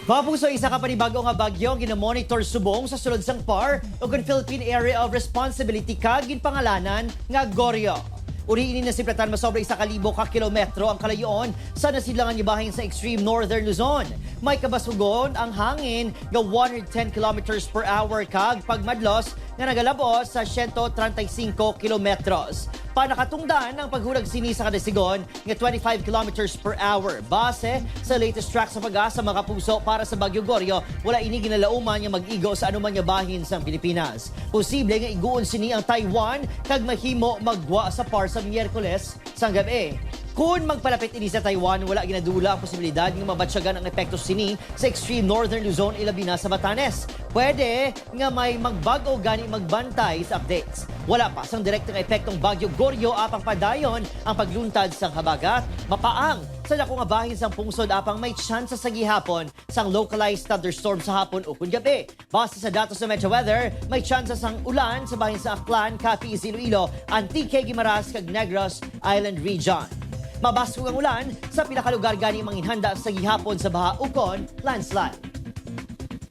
Mga puso, isa ka panibago nga bagyo ang ginamonitor subong sa sulod sang PAR ug ang Philippine Area of Responsibility kag ginpangalanan nga Goryo. Uri ini nasiplatan masobra 1,000 ka kilometro ang kalayoon sa nasidlangan nga bahin sa extreme northern Luzon. May kabasugon ang hangin nga 110 kilometers per hour kag pagmadlos nga nagalabot sa 135 kilometros. Panakatungdan ang paghulag sini sa kadasigon nga 25 kilometers per hour. Base sa latest track sa PAGASA, mga kapuso, para sa Bagyo Goryo, wala ini ginalauman nga mag-igo sa anuman nga bahin sa Pilipinas. Posible nga iguon sini ang Taiwan kag mahimo magwa sa PAR sa Miyerkules sang gabi. Kung magpalapit ini sa Taiwan, wala ginadula ang posibilidad nga mabatsyagan ang epekto sini sa extreme northern Luzon, ilabi na sa Batanes. Pwede nga may magbag-o, gani magbantay sa updates. Wala pa sang direktang epektong Bagyo Goryo apang padayon ang pagluntad sang habagat. Mapaang sa dako nga bahin sang pungsod apang may tsansa sa gihapon sang localized thunderstorm sa hapon o kun gabi. Base sa datos sa Metro Weather, may tsansa sang ulan sa bahin sa Aklan, Capiz, Iloilo, Antique, Guimaras kag Negros Island Region. Mabaskog ang ulan sa pila ka lugar, gani manginhanda sa gihapon sa baha ukon landslide.